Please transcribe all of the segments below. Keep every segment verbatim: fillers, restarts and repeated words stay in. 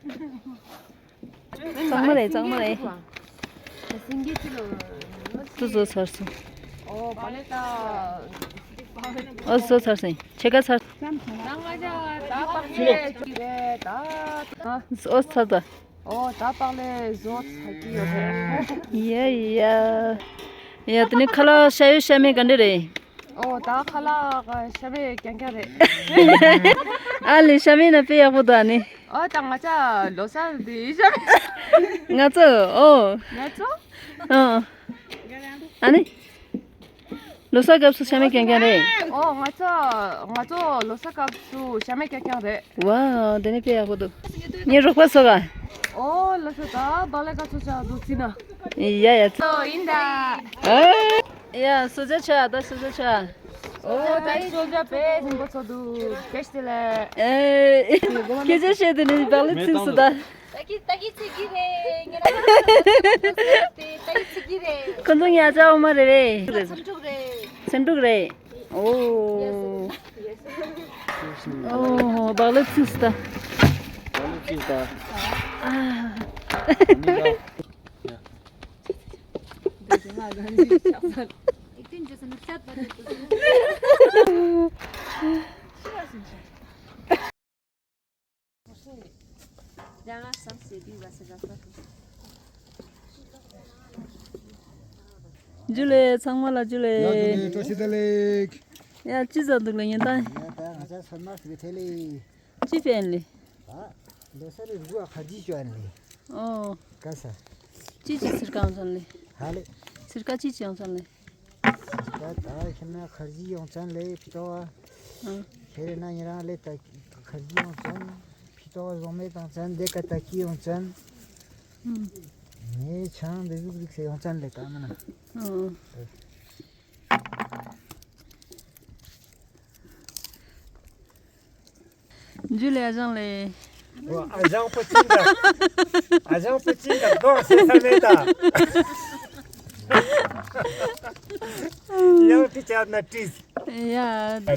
གཙང་མ་རེད། གཙང་མ་རེད། ཏུ་བཟོ་ཚར་སོང་། ཨོ་བཟོ་ཚར་སོང་། ཕྱེད་ཀ་ཚར། ཨོ་ཚར་ད། ཨོ་ད་པག་ལས་བཟོ་ཚར་གྱི་ཡོད་རེད། ཡ་ཡ། ཡ་དེ་ནི་ཁ་ལག་ཤ་ཡོད་ཤ་མེད་ག་འདྲ་རེད། ཨོ་ད་ཁ་ལག་ཤ་མེད་རྐྱང་རྐྱང་རེད། ཨ་ལས་ཤ་མེད་ན་དཔེ་ཡག་པོ་འདུག་ཨ་ནི། ཨོ་ད་ང་ཚ་ལོ་གསར་འདི་ཤ་མེད། ང་ཚོ་ཨོ། ང་ཚོ། ཨ་ཨ་ནི། ལོ་གསར་སྐབས་སུ་ཤ་མེད་རྐྱང་རྐྱང་རེད། ཨོ་ང་ཚོ་ང་ཚོ་ལོ་གསར་སྐབས་སུ་ཤ་མེད་རྐྱང་རྐྱང་རེད། ཝའོ་དེ་ནི་དཔེ་ཡག་པོ་འདུག་ངའི་རོགས་པ་ཚོ་ག་ཨོ་ལོ་གསར་ད་བག་ལེབ་ག་ཚོད་ཆགས་འདུག་ཅི་ན། ཡ་ཡ་ཚོ། ཨོ་ཡིན་ད། ཨ། ཡ་སོ་ཇ་ཆ་ད་སོ་ཇ་ཆ། ཨོ་ད་ཡིན་སོ་ཇ་དཔེ་ཞིམ་པོ་ཚོ་འདུག་སྐད་ཆ་དེ་ལས། ཨེ། སྐད་ཆ་བཤད་དེ་ནི་བག་ལེབ་ཚིགས་སུ་ད། ད་གི་ད་གི་ཚིག་གི་རེད། ངེད་རང་ད་གི་ཚིག་གི་རེད། ཁོ་ཚོ་ཉ་ཆ་འོ་མ་རེད་རེད། སེམས་ཕྲུག་རེད། སེམས་ཕྲུག་རེད། ཨོ། ཨོ་བག་ལེབ་ཚིགས་སུ་ད། བག་ལེབ་ཚིགས་སུ་ད། ཨ། ཇུ་ལེ། ཚང་མ་ལ་ཇུ་ལེ། ཡ་ཇུ་ལེ། བཀྲ་ཤིས་བདེ་ལེགས། ཡ་ཅི་ཟ་འདུག་ལེ་ཉན་ད། ཡ་ད་ང་ཚ་སོན་མ་ཟིག་ཐེ་ལེ། ཅི་ཕན་ལེ། ད་ལོ་སར་རི་རུ་ཁ་ཇི་ཅོ་ཨན་ལེ། ཨོ། ག་ས། ཅི་ཅི་སིར་ཀ་ཡོང་ཚན་ལེ། ཧ་ལེ། སིར་ཀ་ཅི་ཅི་ཡོང་ཚན་ལེ། ད་ད་ཁྱེད་ན་ཁར་ཇི་ཡོང་ཚན་ལེ་ཕི་ཏོ་བ། ཨ། ཁྱེད་རེ་ན་ཉེ་རང་ལེ་ད་ཁར་ཇི་ཡོང་ཚན། ཕི་ཏོ་བ་བཟོ་མེད་དང་ཚན་ལེ་ཀ་ད་ཀི་ཡོང་ཚན། ཨ། ངས་ཆང་འདི་ཟུག་ཟིག་སེ་ཡོང་ཚན་ལེ་ད་མ་ན། ཨ། ཇུ་ལེ། ཨ་ཞང་ལེ། ཨོ་ཨ་ཞང་པོ་ཅིན་ད། ཨ་ཞང་པོ་ཅིན་ད་གདོང་ཤེས་ས་མེད་ད། ཡང་ཏི་ཅག་ན་ཏིས། ཡ། ཨ་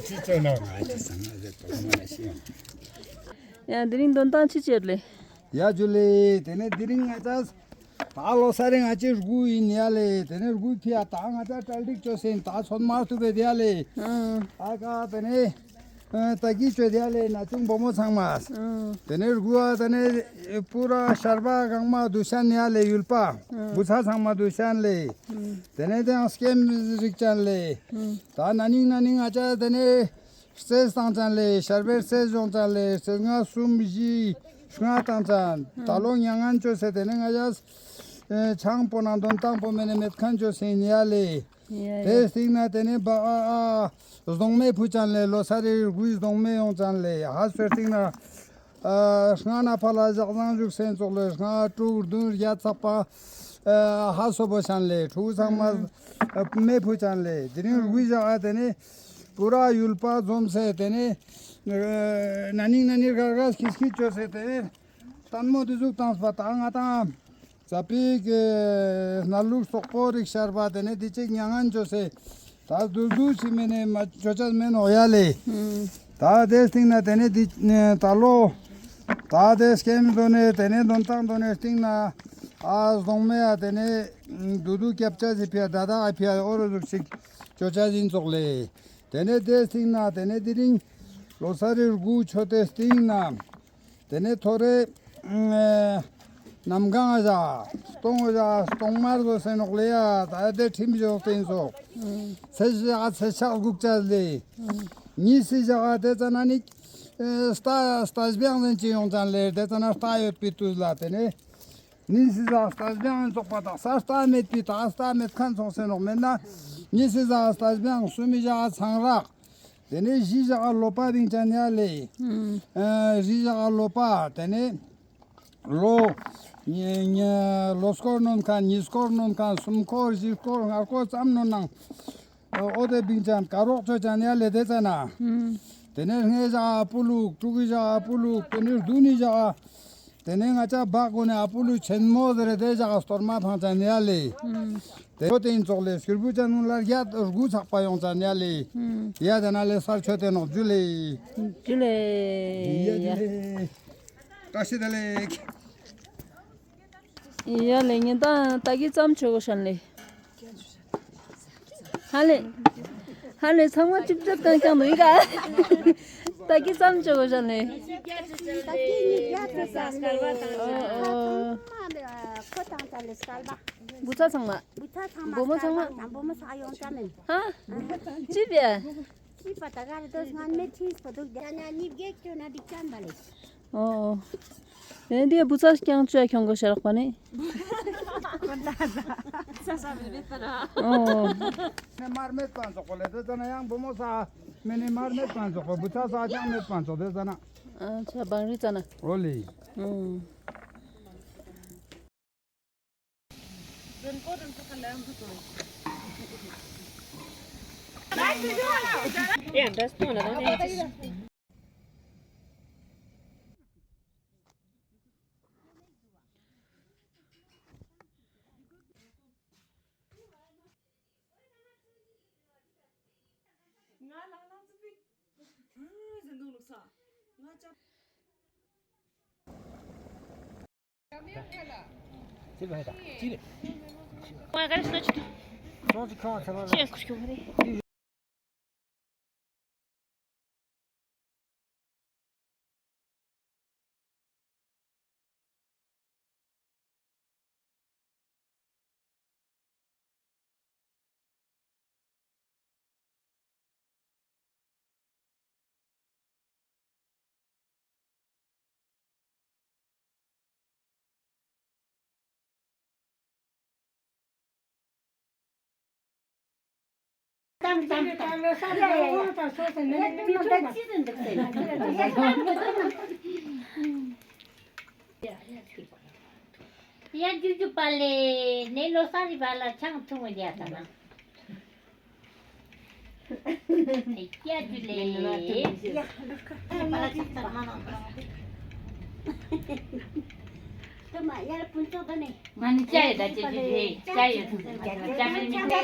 ཅི་ཅོ་ན་ང་ཅི་ས་ན་ཟེར་ཏོ་ང་ཤི་ཡང་། ཡ་དེ་རིང་འདོན་སྟངས་ཅི་བྱེད་ལེ། ཡ་ཇུ་ལེ། དེ་ནས་དེ་རིང་ང་ཅག་ད་ལོ་ས་རེ་ང་ཅི་རྒུ་ཡིན་ཡ་ལེ། དེ་ནས་རྒུ་ཕི་ཡ་ད་ང་ཅག་གྲལ་སྒྲིག་ཅོ་སེན་ད་ཚོད་མ་ཐུབ་པའི་དེ་ཡ་ལེ། ཨང་། ཨ་ཀ་དེ་ནས་ཨ་ད་གི་ཅོ་དེ་ཡ་ལེ་ན་ཆུང་བུ་མོ་ཚང་མ། ཨང་། དེ་ནས་རྒུ་ཨ་དེ་ནས་པུ་ར་ཤར་པ་གང་མ་དུ་ཤན་ཡ་ལེ་ཡུལ་པ། ཨང་། བུ་ཚ་ཚང་མ་དུ་ཤན་ལེ། ཨང་། དེ་ནས་དེ་ཡང་སྐེམ་རིག་ཅན་ལེ། ཨང་། ད་ན་ནིང་ན་ནིང་ང་ཅག་དེ་ནས། རྩེས་བཏང་ཙང་ལས་ཤར་པའི་རྩེས་བྱུང་ཙང་ལས་རྩེས་ལྔ་གསུམ་བཞི་ལྔ་བཏང་ཙང་ད་ལོ་མྱ་ངན་བཅོས་ཟེར་དེ་ནས་ང་ཡ་ཆང་པོ་ནང་དོན་བཏང་པོ་མེད་ནས་མེད་མཁན་བཅོས་ཟིན་ཡ་ལས། ཡ་ཡ། དེ་སྟིང་ན་དེ་ནས་བ་ཨ་ཨ་གདོང་མེ་ཕུ་ཙང་ལས་ལོ་ས་རེ་རུ་དགུའི་གདོང་མེ་ཡོང་ཙང་ལས་ཧ་སོས་སྟིང་ན། ཨ་སྔ་ན་ཕ་ལ་ཞག་བཟང་བཞུགས་སེན་ཙོག་ལས་སྔ་དྲུག་བདུན་བརྒྱད་ཚགས་པ་ཨ་ཧ་སོ་པོ་ཤན་ལས་ཕྲུ་གུ་ཚང་མ་ཨ་མེ་ཕུ་ཅན་ལས་དེ་རིང་རུ་ཞག་ཨ་དེ་ནས་པུ་ར་ཡུལ་པ་འཛོམས་སེ་དེ་ནས་ཨ་ན་ནིང་ན་ནིང་ར་ར་སྐྱིད་སྐྱིད་བཅོས་སེ་དེ་ནས་ལྟད་མོ་དེ་ཟུག་བཏང་པ་ད་ང་དང་ཛ་པིག་གི་སྣ་ལུག་སོག་པོ་རིགས་ཤར་པ་དེ་ནས་དེ་གཅིག་མྱ་ངན་བཅོས་སེ། ད་དུ་དུ་ཅི་མེ་ནས་མ་ཅོ་ཅ་མེ་ནོག་ཡ་ལེ། ཨང་། ད་དེ་སྟིང་ན་དེ་ནས་འདི་ད་ལོ། ད་དེ་སྐེམ་དོ་ནས་དེ་ནས་འདོན་སྟངས་དོ་ནས་སྟིང་ན་ཨ་གདོང་མེ་ཡ་དེ་ནས་དུ་དུ་སྐྱབ་ཅ་ཟི་ཕི་ཡ་ད་ད་ཨ་ཕི་ཡ་ཨོ་རོ་ཟུག་ཅིག་ཅོ་ཅ་ཟིན་ཙོག་ལེ། དེ་ནས་དེ་སྟིང་ན་དེ་ནས་དེ་རིང་ལོ་ས་རེ་དགུ་ཆོ་དེ་སྟིང་ན། དེ་ནས་ཐོ་རེ། ཨ་ནམ་གང་བཞག་སྟོང་བཞག་སྟོང་མར་བཟོ་སེ་ནོག་ལེ་ཡ་ད་དེ་ཁྲིམས་བཞག་སྟེང་སོགས། ཚེ་བཞག་ཚེ་ཆག་དགུག་བྱ་ལེ། ཉིས་སི་བཞག་དེ་ཙ་ན་ནི། ཨ་རྟ་རྟ་སྦྱང་ཟན་ཅི་ཡོང་ཙང་ལེ་དེ་ཙ་ན་རྟ་ཡོད་པའི་དུས་ལ་དེ་ནས། ཉིས་སི་བཞག་རྟ་སྦྱང་ཙོག་པ་དག་ས་རྟ་མེད་པའི་ད་རྟ་མེད་མཁན་ཚོགས་སེ་ནོག་མེད་ན། ཉིས་སི་བཞག་རྟ་སྦྱང་གསུམ་མི་བཞག་ཚང་རག་དེ་ནས་བཞི་བཞག་ལོ་པ་བིང་ཅན་ཡ་ལེ། ཨང་། ཨ་བཞི་བཞག་ལོ་པ་དེ་ནས་ལོ། ཉ་ཉ་ལོ་སྐོར་ནོན་མཁན་ཉིས་སྐོར་ནོན་མཁན་གསུམ་སྐོར་བཞི་སྐོར་ལྔ་སྐོར་ཙམ་ནོན་ནང་། ཨོ་དེ་བིང་ཅན་ཀ་རོག་ཅོ་ཅན་ཡ་ལེ་དེ་ཙ་ན། ཨང་། དེ་ནས་ལྔའི་བཞག་ཨ་པུ་ལུག་དྲུག་གི་བཞག་ཨ་པུ་ལུག་དེ་ནས་བདུན་ནི་བཞག་དེ་ནས་ང་ཅག་བག་གོ་ནས་ཨ་པུ་ལུག་ཆེན་མོ་ཟེར་དེ་བཞག་གཏོར་མ་ཐང་ཅན་ཡ་ལེ། ཨང་། དེ་ཁོ་དེ་ཡིན་ཙོག་ལེ་སྐྱུར་བུ་ཅན་ནུ་ལ་རྒྱ་དགུ་ཚགས་པ་ཡོང་ཙ་ན་ལེ། ཡ་དེ་ན་ལེ་སར་ཆོད་དེ་ནོག་ཇུ་ལེ། ཇུ་ལེ། ཡ་ཇུ་ལེ། བཀྲ་ཤིས་བདེ་ལེགས། ཡ་ལེ་ངན་ད་ད་གི་ཙམ་ཆོ་གོ་ཤན་ལེ། ཧ་ལེ། ཧ་ལེ་ཚང་མ་ཅིབ་ཅབ་ཀང་ཀང་འདུག་ཡི་ག་ད་གི་ཙམ་ཆོ་གོ་ཤན་ལེ། ད་གི་ཉིག་ཡ་ཚེ་ས་སྐལ་བ་དང་། ཨོ་ཨོ། ཁོ་དང་ད་ལེ་སྐལ་བ། བུ་ཚ་ཚང་མ། བུ་ཚ་ཚང་མ། བུ་མོ་ཚང་མ། སྐལ་བ་དང་བུ་མོ་ཚ་ཡོང་ཅ་མིན། ཧ། ཅི་བྱས། ཅི་པ་ད་ག་རེ་དོ་སྔན་མེ་ཁྲིས་པ་འདུག་ད་ན་ཉིབ་གེ་ཁྱོད་ན་འགྲིག་ཅན་པ་ལེ། ཨོ། ཨེ་འདི་བུ་ཚ་ཀྱང་ཅོ་ཁྱོང་གོ་ཤ་རག་པ་ནི། ཁོ་ད་ད་ས་ས་མེ་མེ་ད་ར། ཨོ། ནས་མར་མེད་པ་ཚོགས་པ་ལེ་དེ་ཙ་ན་ཡང་བུ་མོ་ས་མེ་ནས་མར་མེད་པ་ཚོགས་པ་བུ་ཚ་ས་ཀྱང་མེད་པ་ཚོགས་དེ་ཙ་ན། ཨ་ཆ་བང་རི་ཙ་ན། ཨོ་ལེ། ཨོ། ཡ་ཇུ་ཇུ་པ་ལེ་ནེ་ལོ་ས་རི་བ་ལ་ཆང་འཐུང་བ་རྒྱ་ད་ན། ཡ་ཇུ་ལེ། ཡ་ལོ་ཁ། ཨ་མ་ལ་ཆགས་ཚར་མ་ན། ད་མ་ཡར་ཕུན་ཚོགས་ད་ནི། ང་ནི་ཅ་ཡི་ད་ཅི་ཅི་ཅི་ཅ་ཡི་ད་ཅ་མི་མི་ཅ་ཡི་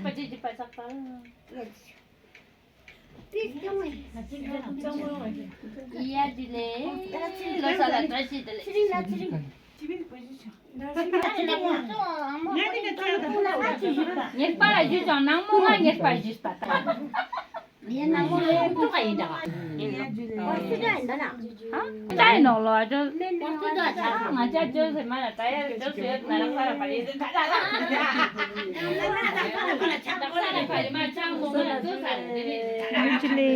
པ་ཅི་ཅི་པ་ཆགས་པ། ཡ་ཇུ་ལེ། ལོ་ས་ལ་བཀྲ་ཤིས་བདེ་ལེགས། ཉེར་པ་ལ་བཞུས་ཀྱང་ནང་མོ་ང་ཉེར་པ་བཞུས་པ་དང་། ཡེ་ནང་མོ་ལ་ཡོད་ཐུག་ག་ཡིན་ད། ཧ། ལྟ་ཡི་ནོག་ལོ་ཨ་ཅོ། ང་ཅག་ཅོ་ཟེར་མ་ལ་ད་ཡར་ཅོ་ཟེར་ན་ར་ཁ་ར་པ་ཡེ་ཟེར་ད་ད་ལ། ཁ་ར་པ་ཡེ་མ་ཅང་མོ་ང་ཅོ་ཟེར་དེ་རེད་ད། ཡུམ་ཅི་ལེ།